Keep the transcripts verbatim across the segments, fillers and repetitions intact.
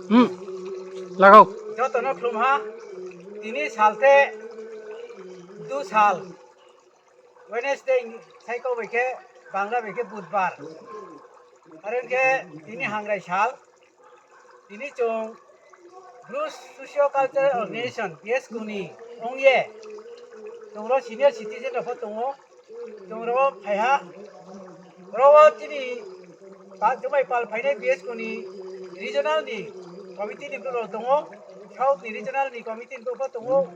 Hmm. Lagao. Joto no khlum ha. Tini sal the du sal. Wednesday, saikau bai khe, Bangla bai khe Budbar. Are ong khe tini hangrai sal. Tini chung Bru Socio Cultural Organization, B S K ni ong ye, chung ro senior citizen rao pho tong ou, chung ro phai ha. Ro wo chini pa-, jumai pal phainai B S K ni regional ni committee ni brouh rao tong ou, South ni regional ni committee ni brouh pho tong ou,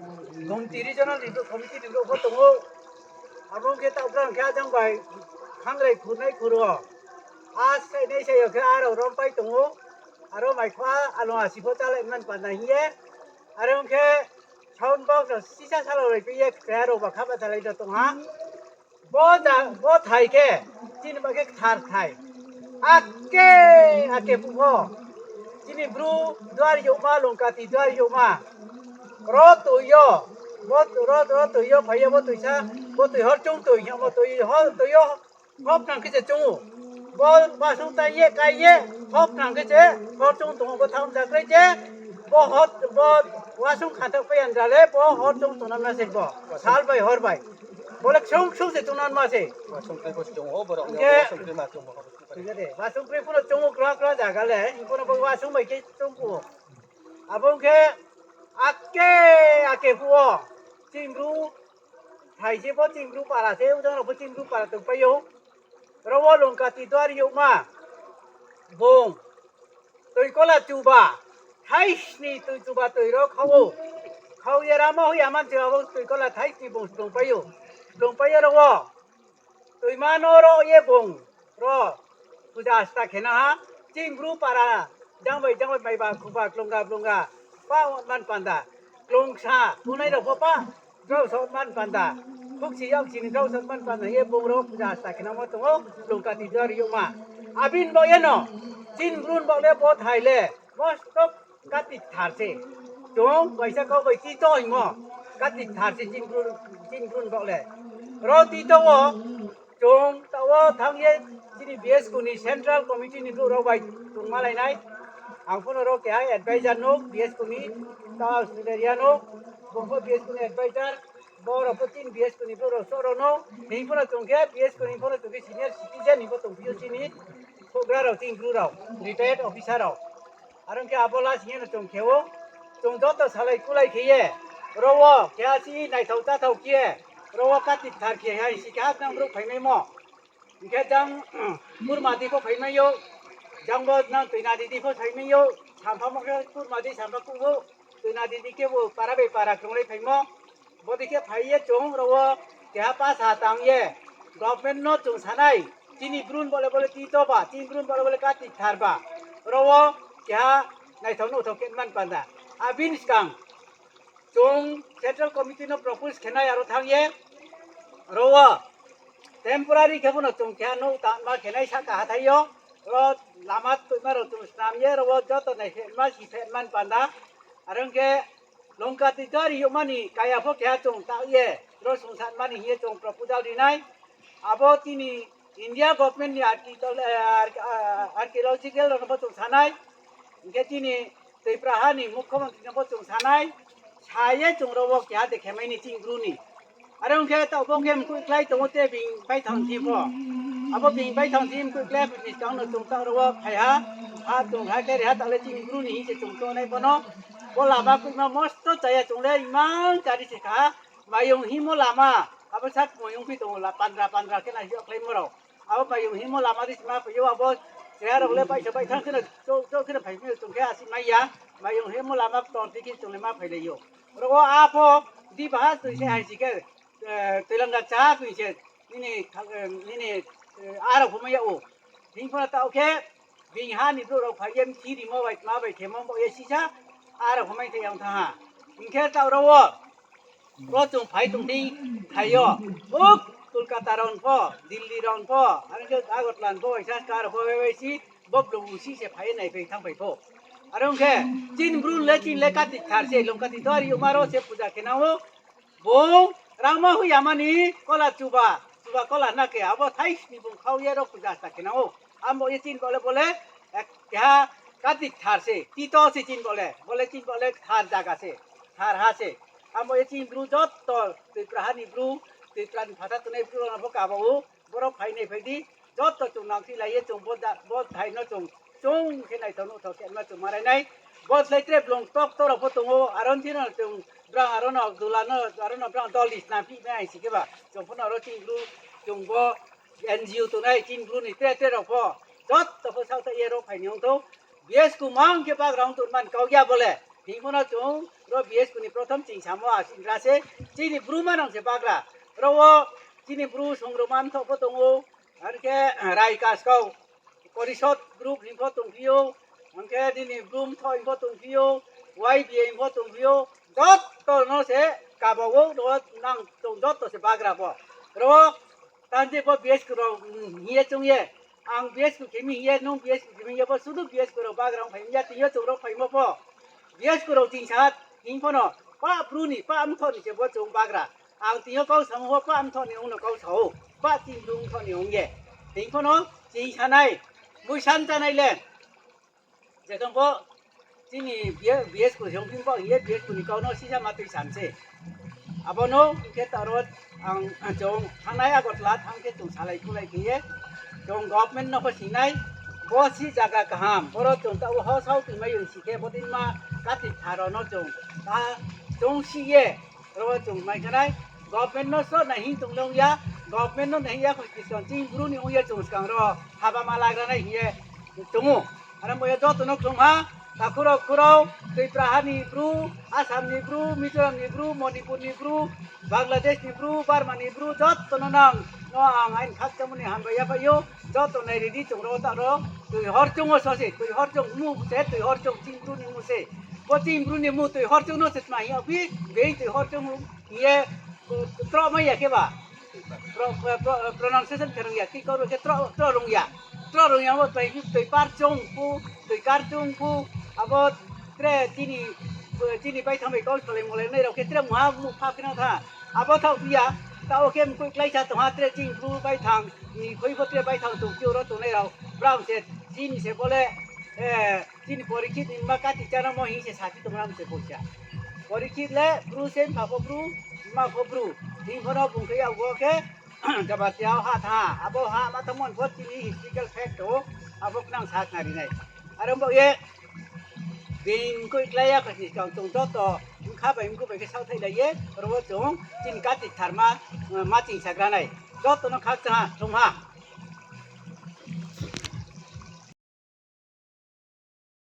Gumti regional ni brouh committee ni brouh pho tong ou. Abo ong khe taoh brang khe ajang bai khangrai khurnai khur wo. A sainai sai yo khe aro rompai tong ou. Aro mai kho a along asi pho chálai man panda hing ye. Are ong khe sound box rao sisa salo rai pi ye khe aro ba kha ba chalai do tong ha. Bo ja, bo thai khe, chini ba khe kthar thai. Ake, ake phuh pho. Chini Bru duari youhma, Longkati duari youhma. Ro toi yo, bo ro, ro toi yo phai ye bo toisa, bo toi hor chung toi, hingmo toi hor, toi yo, hor nang khe se chung ou. Bo wasung tai ye, kai ye, hor nang khe se, hor chung tong ou, bo thaoh ja kroi se, bo hor, bo wasung khanthak pai andra le, bo hor chung tong na se bo. Sal bai, hor bai. Bo le ksung ksung se chung na ma se. Wasung kroi pho chung ou, borok ni wasung kroi ma chung ou. Wasung kroi pho no chung ou, kra kra jaga le, hing pho no bo wasung bai khe chung ou. Abo ong khe, ake, ake phuh wo, chini Bru, thai se pho chini Bru para se, ujang rao pho chini Bru para tongpai ou. Ro wo Longkati duari youhma, bung, toi kola chuba, thaisni toi chuba toi ro khau ou. Khau ye rama hoi aman se abo toi kola thaisni bung tongpai ou. Tongpai ye ro wo, toima no ro ye bung, ro, puja asta khe na ha, chini Bru para, jang bai jang bai maiba khuba klonga blonga, pa man panda, klongsa, tongnai rao pho pa, drao sa man panda, khukchi yakchi ni drao sa man panda ye bung ro puja asta khe nangmo tong ou, Longkati duari youhma. Abini baoh ye no, chini Bru ni baoh le bo thai le, mosto kati kthar se. Chung baisa kau bai tito hingmo, kati kthar se chini Bru, chini Bru ni baoh le. Ro tito wo, chung taoh wo thanng ye chini B S K ni Central Committee ni brouh rao bai tongmalai nai. Ang pho no ro keha advisor no B S K ni, taoh Australia no, bung pho B S K ni advisor, bo rao pho chini B S K ni brouh rao soro no, hing pho no chung khe B S K ni pho no chung khe senior citizen ni pho tongphi ou chini houhgra rao, chini Bru rao, retired officer rao. Are ong khe abo la sing ye no chung khe ou, chung joto salai kulai khe ye, ro wo keha si naithao cháthao khe ye, ro wo kati kthar khe hai si keha nang brouh phaimaimo. Hing khe jang, Kurma di pho phaimai ou, jang bo nang Toina didi pho phaimai ou, sampha mo khe Kurma di sampha kuh ou, Toina didi khe bo para bai para krunglai phaimo. Bodei khe phai ye chung ro wo keha pasa tang ye, government no chung sa nai, chini Bru ni baoh le bo le tito ba, chini Bru ni baoh le bo le kati kthar ba, ro wo keha naithao nouhthao khe man panda. Abini skang, chung Central Committee no propose khe nai aro thanng ye, ro wo temporary khe pho no chung keha nouh tangma khe nai sahka hathái yo, ro lama tuima rao chung snam ye, ro wo joto nai khe ma si phe man panda. Are ong khe Longkati duari youhma ni kaya pho keha chung taoh ye, ro sungsanma ni hing ye chung proposal ri nai. Abo chini India government ni archi-, eh, archi-, ah, archaeological rao no pho chung sa nai. Hing khe chini Tripura ha ni mukhyamantri no pho chung sa nai. Sa ye chung ro wo keha de khe mai ni chini Bru ni. Are ong khe taoh bo khe mkoih klái tong ou te being baithang thi pho. Abo being baithang thi mkoih klái pho ni skang no chung taoh ro wo phai ha. Ha chung ha khe ri ha taoh le chini Bru ni hing se chung tongnai bo no. Bo lama koihma mosto chaya chung le imang chari se kha. Mayung hingmo lama. Abo sak mayung phi tong ou la pandra pandra khe nai yag khlaimo rao. Abo mayung hingmo lama di sima phai ou abo. Chaya rao le baisa baithang khe no chouh chouh khe no phai phi tong khe asi mai ya. Mayung hingmo lama ktor di khe chung le ma phailai ou. Ro wo a pho di baha toi se hai si khe, eh, toilangga cha toi se nini, eh, nini, eh, a rao pho mai yag ou. Hing pho no taoh khe, bini ha ni brouh rao phai ye mthi rimo bai tma bai khemo baoh ye sisa, a rao pho mai thai yang thanng ha. Hing khe taoh ro wo, ro chung phai tong di, phai yo, o Kolkata rao pho, Delhi rao pho, are khe Agartala pho, waisa ka rao pho, bai bai si, bo blung si se phai ye naiphai thanngphai pho. Are ong khe, chini Bru le chini le kati kthar se, Longkati duari youhma ro se puja khe nang ou, bung rangma hoih yama ni kola chuba, chuba kola na khe, abo thaisni bung khau ye ro puja sta khe nang ou. Abo ye chini baoh le bo le, eh, keha Kati kthar se, tito se chini bo le, bo le chini bo le kthar zaga se, kthar ha se. Abo ye chini Bru joto, Tripura ha ni Bru, Tripura ni phathar tongnai Bru rao no pho kaba ou, boro phainai phai di, joto chung nangkrilai ye chung bo da-, bo thai no chung, chung khe naithao nuhthao khe ma chung marai nai. Bo slái tre blung ktor ktor rao pho tong ou, aro ni thing no chung brang aro no dula no, aro no brang dol ni snam phi nai si khe ba, chung pho no aro chini Bru, chung bo N G O tongnai chini Bru ni tre tre rao pho, joto pho saohthaih ye ro phai ni ong thou. B S K mang khe bagra ong tongman kau ya bo le. Hing pho no chung ro B S K ni prothom chingsamo asing ra se, chini Bru manang se bagra. Ro wo chini Bru songroma mthoh pho tong ou, are khe Rai Kaskau Porisod group hing pho tongphi ou, ang khe nini Bru mthoh hing pho tongphi ou, Y B A hing pho tongphi ou, joto no se kaba ou, ro nang chung joto se bagra bo. Ro tang je bo B S K rao, mm, hing ye choung ye. Ang B S K khe mi hing ye, nung B S K khe mi hing ye, bo sudu B S K rao bagra ong phai mi ya, tini yo chung ro phaimo pho. B S K rao chingsa hing pho no, pa Bru ni, pa mthoh ni se bo chung bagra. Ang tini yo kau samo pho, pa mthoh ni ong no kau sa ou, pa chini Bru mthoh ni ong ye. Hing pho no, chingsa nai, muisan chánai le. Jekhe bo chini B-, B S K se ong phi bo hing ye B S K ni kau no sisa ma tui san se. Abo no hing khe ta ro ang, ang chung thanngnai Agartala thanng khe chung salai khulai khe ye, chung government no pho singnai, bo si zaga kaham, boro chung taoh wo ho sao tui mai yong si khe, bo din ma kati kthar rao no chung, ta chung si ye, ro wo chung mai kha nai, government no sro nai hing tong le ong ya, government no nai hing ya kho, kison chini Bru ni ong ye chung skang ro haba ma lagra nai hing ye tong ou. Are bo ye joto no khlum ha, takhu rao, khu rao, Tripura ha ni Bru, Assam ni Bru, Mizoram ni Bru, Manipur ni Bru, Bangladesh ni Bru, Burma ni Bru, joto no nang no ang aini khakchangmo ni hambai yaphai ou, joto nai ri di chung ro ta ro, tui hor choung wo so se, tui hor choung mu se, tui hor choung chini Bru ni mu se. Bo chini Bru ni mu tui hor choung no se tma hing ya phi, being tui hor choung hing ye, troh mai ya khe ba. Pro-, pro-, pro-, pronunciation khe rung ya, khe kau rung khe troh, troh rung ya. Troh rung ya bo tui, tui par choung phu, tui kar choung phu, abo tre chini, chini baithang bai kau salai molai nai rao khe tre mungha mungpha khe nang tha. Abo thaoh phi ya, taoh khe mkoih kláisa tong ha tre chini Bru baithang, ni khui pho tre baithang tong phi ou ro tongnai rao. Brao se, chini se bo le, eh, chini Porikshit ni ma kati chánamo hing se saphi tong ram se bo sa. Porikshit le Bru se, mpha pho Bru, mma pho Bru. Hing pho no bung khe ya wo khe, Jamatia wo ha thanng ha, abo ha ma thanngmo ni pho chini historical fact tong ou, abo khnang sa khnari nai. Are bo ye, being mkoih klái ya kho ni skang chung joto, bkha bai mkoih bai khe saohthaih lai ye, ro wo chung, chini kati ktharma, ma chingsagra nai. Joto no khakchang ha, khlum ha.